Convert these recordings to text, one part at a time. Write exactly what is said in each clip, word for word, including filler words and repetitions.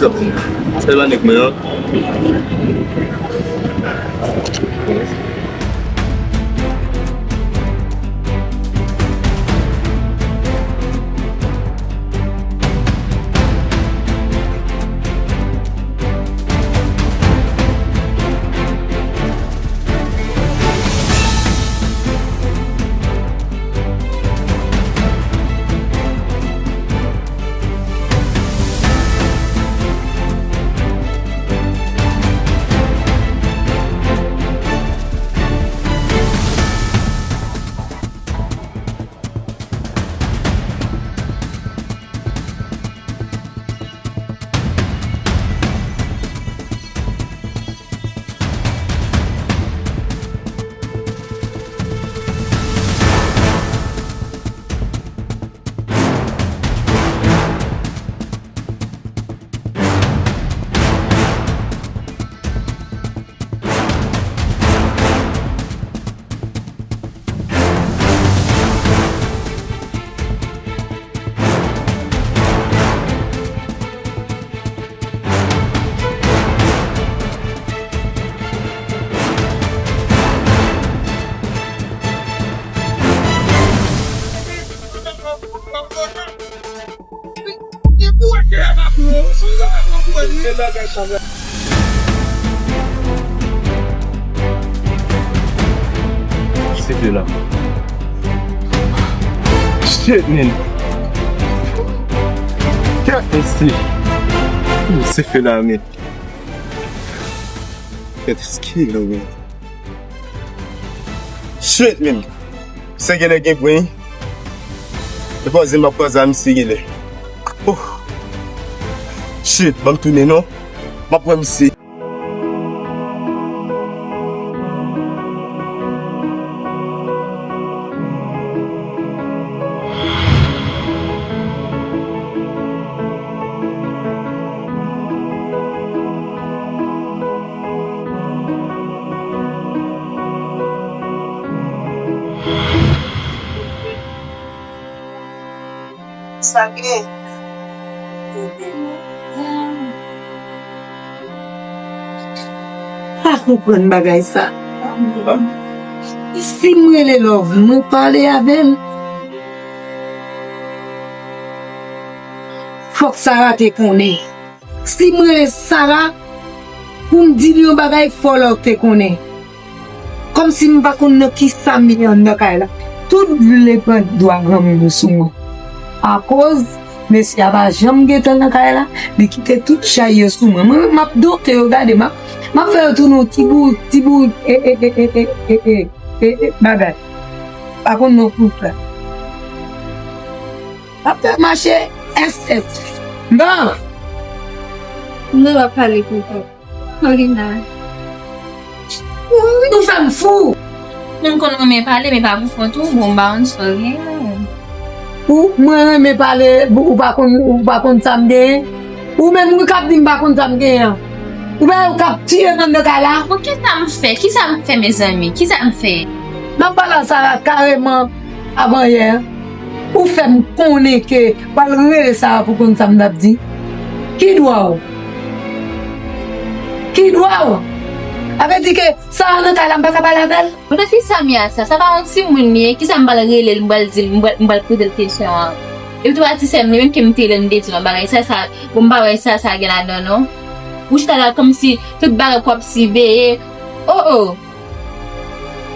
Sèl pa nèg mwen an. Sifle la. Shit, man. Kèt, mesye. Sifle la, man. Kèt, eskil, man. Shit, man. Misye genlè gen gwen. Li poze m ap kwaze a misye genlè. Oh. Shit, ban m tounen non. M ap wè misye. Sa gen. Pa konprann bagay sa. Si m rele Love, mwen pale avè l. Fòk Sara te konnen. Si m rele Sara pou m di l yon bagay, fò Love te konnen. Kòmsi m pa konn nan kisa m ye anndan kay la. Tout vle pran dwa granmoun yo sou mwen. Akoz mesye a pa janm gentan nan kay la, li kite tout chay yo sou mwen. Mwen menm m ap dote yo, gade, m ap, m ap fè yo tounen yon ti bourik, ti bourik, e, e, e, bagay. Pa konn non koup la. M ap fè mache S S. Non! M nan w ap pale konsa. Marina. Ou fè m fou. Moun konn renmen pale, men pa pou kont ou, bon, m pa konn sa w gen. Ou, mwen renmen pale, ou pa konn, ou pa konn sa m genyen. Ou menm ou k ap di m pa konn sa m genyen an. Ou pa wè ou k ap tiye m anndan kay la? Bon, kisa m fè? Kisa m fè, mezanmi? Kisa m fè? M ap pale a Sara kareman avan yè. Ou fè m konnen ke w al rele Sara pou konn sa m t ap di. Ki dwa w? Ki dwa w? Sa vle di ke Sara nan kay la, m pa ka pale avè l? Mwen, kisa m ye a sa? Sa pa yon timoun li ye? Kisa m pral rele l, m pral di l, m pral, m pral poze l kesyon an? Epi tou pa ti sè m li menm ke m te rele l, m te di l yon bagay. Sa, sa, bon, m pa wè sa, sa gen ladan, non. Ou chita la kòmsi tout bagay w ap siveye. Oh, oh.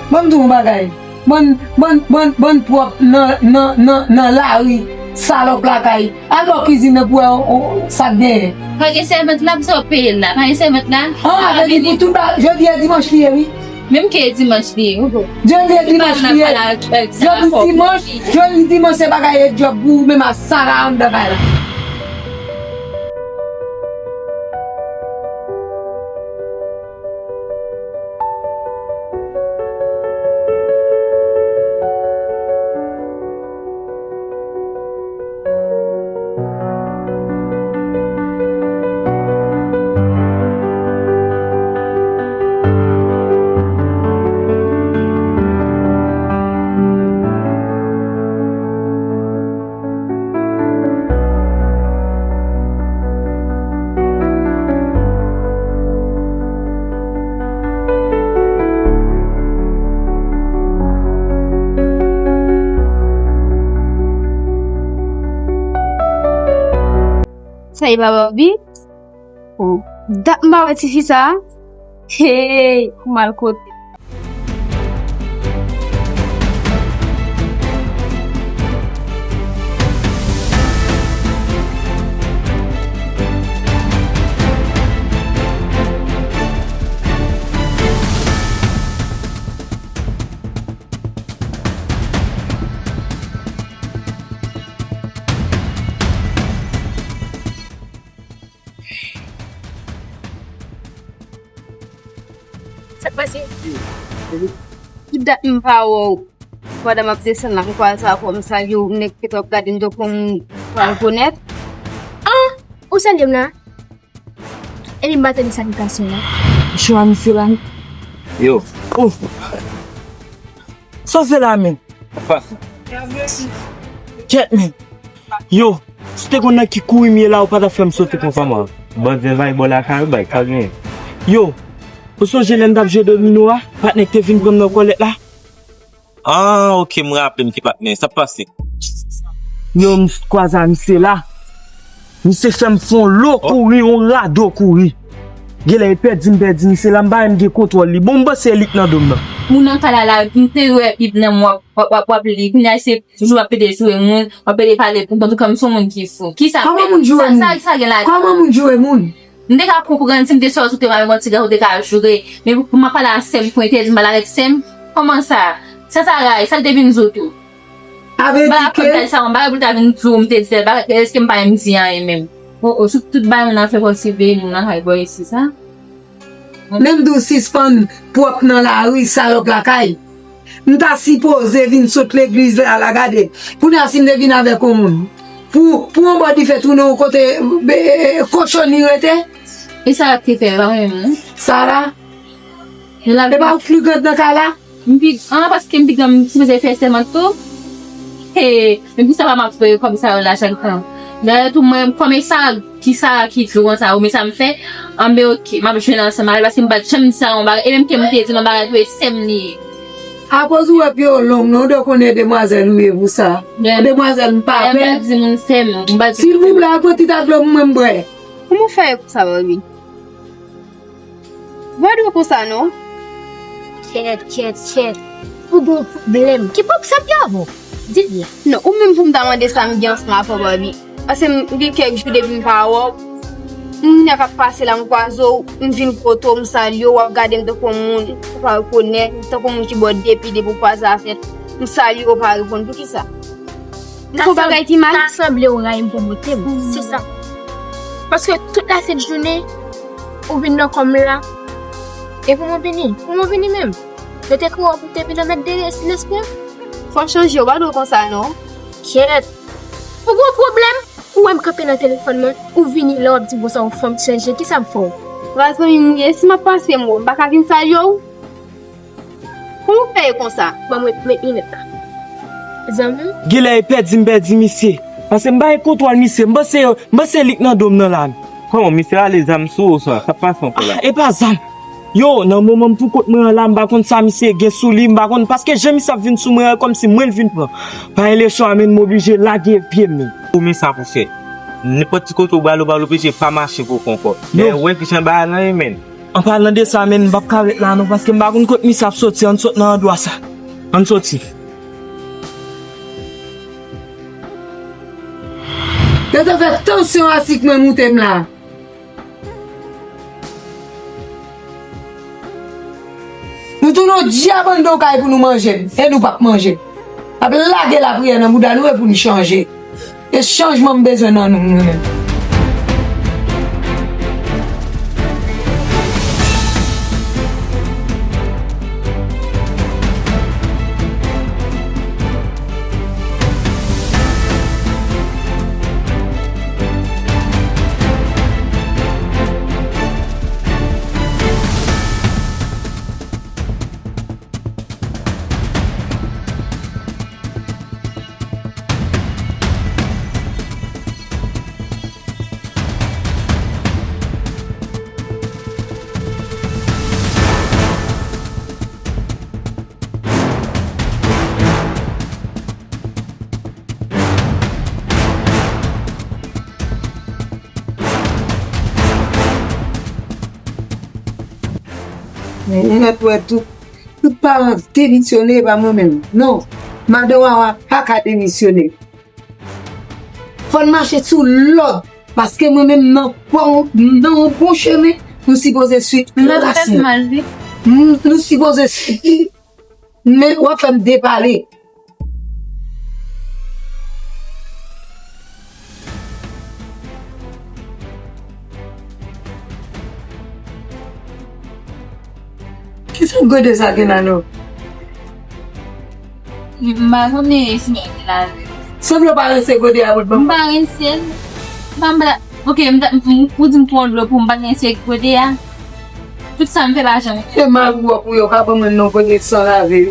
Ban m di w yon bagay. Bann, bann, bann, bann pwòp nan, nan, nan, nan lari, salòp lakay. Al bò kizin nan pou wè, o, o, sa k genyen. Pa gen sèvant la, pou sa w peye l la. Pa gen sèvant la. An, sa vle di pou tout ba-, jodi a dimanch li ye, wi. Menm ke dimanch li ye, wi. Jodi a dimanch li ye. Jodi dimanch, jodi dimanch se bagay e djòb pou ou menm a Sara anndan kay la. Ay, Baba Bobby. Oh, dat m pa wè tifi sa a. Hey, pou m al kote. Sa k pase? Tout dat m pa wè w. Pandan m ap desann la, m kwaze avè w, m salye w, m nèk kite w ap gade m tankou moun m pa rekonèt. Ah! Ou salye m la? Epi m pa tande salitasyon an. Joanne, se la. Yo. Oh. Sa w fè la menm? Kèt menm. Yo, si w te konn nan ki kouri m ye la, ou pa t ap fè m sote konsa, mwa. Bandi anvayi bò lakay ou, bay, sa w genyen? Yo, ou sonje lè n t ap jwe domino a? Patnè k te vin pran m nan kòlèt la? Ah, ok, m raple m ki patnè. Sa k pase? Yo, m kwaze a misye la. Misye fè m fè yon lo kouri, yon rado kouri. Genlè e pèdi m pèdi misye la, m pa menm gen kontwòl li. Bon, m panse e li k nan do m nan. Moun nan kay la, la, m te wè Bib nan men w, w ap, w ap, w ap li. Kounye a se jou w ap pede joure moun, w ap pede pale pou, antouka, m se yon moun ki fou. Kisa? Kòman moun joure moun? Sa, sa, sa gen ladan? Kòman moun joure moun? M te ka konprann si m te sòti, ou te mare yon ti gason, ou te ka joure. Men pou, pou m ap pale a sè m, pou entèdi m pale avèk sè m? Kòman sa? Sa, sa ray, sa l te vin di w tou? Sa vle di ke bagay sa, yon bagay pou l ta vin di w, m te di l, bagay, èske m pa menm di anyen menm? O, o, sou tout bagay moun ap fè, fò w siveye moun nan kay bò isi sa. Menm di w sispann pwòp nan lari, salòp lakay. M ta sipoze vin sot legliz la, la gade. Kounye a si m te vin avèk yon moun. Pou, pou yon bò dife tounen yon kote, e, kochonni rete. E sa l ap te fè, pa mwen menm, non. Sa la? E pa ou k pli grand nan kay la? M pi, ah, paske m pi gran, m sipoze fè sèman tou. He, men pou sa pa m ap fè kòm sa yo la chak tan. Dayè tou, mwen, kòm e sa, ki sa ki di w konsa, ou men sa m fè, anben oke, m ap jwenn ansanm avè l, paske m pa t janm di sa yon bagay, e menm ke m te di l yon bagay tou, e sè m li ye. Akoz ou wè pye w long, non, ou dwe konnen demwazèl ou ye pou sa. Demwazèl, m pa pè. M pa di moun sè m, m pa di. Silvouplè, al pran ti ta dlo pou mwen, m bwè. Kòman w fè konsa, Barbie? Gwadou konsa non. Kèt, kèt, kèt. Ou gon pwoblèm. Ki pwoblèm sa, Pyavo? Di l la. Non, ou menm pou m ta mande sa m gen ansanm avè w, Barbie. Paske m gen kèk jou depi m pa wè w. M nèk ap pase la, m kwaze w, m vin kote w, m salye w, w ap gade m tankou yon moun ou pa rekonèt, tankou yon moun ki bò de pye depi w kwaze avè l. M salye w, ou pa reponn. Poukisa? M fè yon bagay ki mal? Ta sanble w rayi m pou bote m. Se sa. Paske tout lasent jounen, ou vin nan kò m la. E pou mwen vini? Pou mwen vini menm? Yo te kreye w pou te vin nan mèt de lespri m? Fò w chanje, w pa dwe konsa non. Kèt! Ou gon pwoblèm? Ou wè m kanpe nan telefòn mwen, ou vini la w ap di m konsa yon fanm chanje, kisa m fè w? Vwazin m ye, si m ap pase m wè w, m pa ka vin salye w? Kòman w fè ye konsa? Ban mwen, mwen minit la. Zanmi m? Genlè e pèdi m pèdi misye. Paske m pa gen kontwòl misye. M panse, m panse li k nan do m nan la. Kòman, misye ale zam sou ou sa? Sa k pase ankò la? Ah, e pa zam. Yo, nan moman m pou kont mwen an la, m pa konn sa misye gen sou li, m pa konn, paske jan misye ap vin sou mwen an, kòmsi mwen l vin pran. Pa gen lechwa, men m oblije lage pye m. Ou men sa pou fè. Nenpòt ti kote ou prale, ou prale oblije pa mache pou kont ou. Lè w wè kijan bagay lan ye, men. An palan de sa, men, m p ap ka ret la non, paske m pa konn kot misye ap soti, ann sot nan andwa sa. Ann soti. Yo te fè tansyon a sik mwen moute m la. Nou tounen yon dyab anndan yon kay pou nou manje l, e nou p ap manje l. N ap lage lapriyè nan bouda nou e pou n chanje. E chanjman m bezwen nan nou, nou menm. Men ou mèt wè tout, tout paran demisyone, e pa mwen menm. Non, madan Wawa pa ka demisyone. Fò n mache sou lòd, paske mwen menm nan bon, nan yon bon chemen, nou sipoze swiv. Lòd fè m mal, wi. Nou, nou sipoze swiv. Men w ap fè m depale. Kisa gode sa gen la non? M pa konnen si mwen gen lavi. Sanble w pa rense gode a pou ban m. M pa rense l. M pa, m pa, ok, m ta, m, ou di m pran dlo pou m pa rense gode a. Tout sa m fè pa janm. E mari w pou yo ka ban mwen non gode san lave.